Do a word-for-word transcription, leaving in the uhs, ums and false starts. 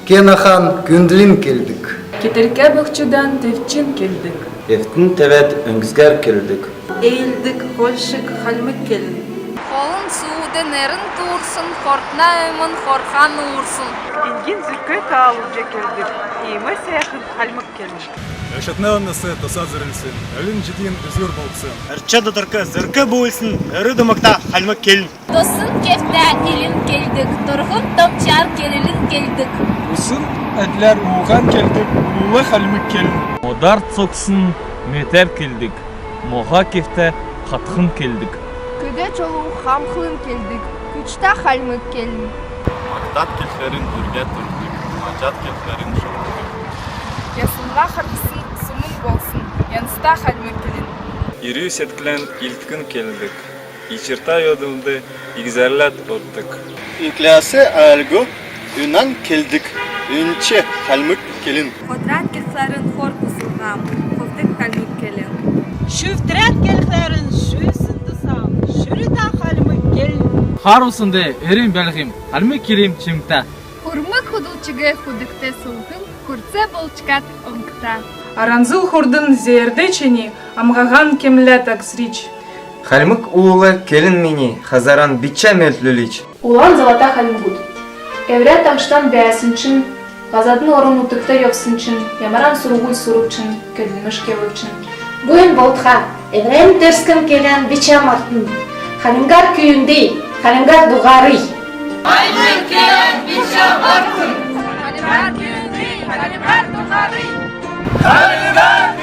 Кен ахан күндлн келдг. Кетркә бөкчдән тевчин келдг. Эвдтн тевәд өңгзгәр келдг. Эйлдг, хольшг хальмг келн. Холын сууд нерн туурсн, хортна өмн хорхан уурсн. Иигн зүркән таалҗ келдг, иим сәәхн хальмг келн. Өшәтнә оннас тоса зөрлсн, өлн җидин үзүр болсн. Эрчә дотрк зөрк бүлсн, өр домгта хальмг келн. Тоссн кевтә илн келдг, торһн томчар келн келдг. Усн әдләр ууһан келдг, уулла хальмг келн. Модар цоксн метәр келдг, моһа кевтә хатхн келдг. Көдә чолу хамхлн келдг, күчтә хальмг келн. Магтад келхләрн үргәд турдг, маҗад келхләрн шогддг. Яслла харһсн сумн болсн, янзта хальмг келн. Ирү седклән илткн келдг, ичртә йовдлд ик зәрләд оддг. Үңкләс аалһу үнән келдг, үнч хальмг келн. Хотрад келхләрн хор кусн һам, ховдг хальмг келн. Шүвтрәд келхләрн шүсн тусам, шүрүтә хальмг келн. Хар уснд эрм бәәлһм, хальмг келм чимтә. Хурмг худл чигн худгт сулдхн, хурц болчкад оңгта. Аранзл хурдн зеерд чини, амһаһан кемләд агсрич. Хальмг уул келн мини, хазаран бичә мелдлүлич. Улан залата хальмгуд. Эврә таңһчдан бәәсн чигн, һазадын орн-нутгт йовсн чигн, ямаран сурһуль сурв чигн, көдлмш кев чигн. Буйн болтха, эврән төрскн келән бичә мартн. Хальмгар күүндй, хальмгар дуһарй. Хальмг келән бичә мартн. Хальмгар күүндй, хальмгар дуһарй. Хальмгар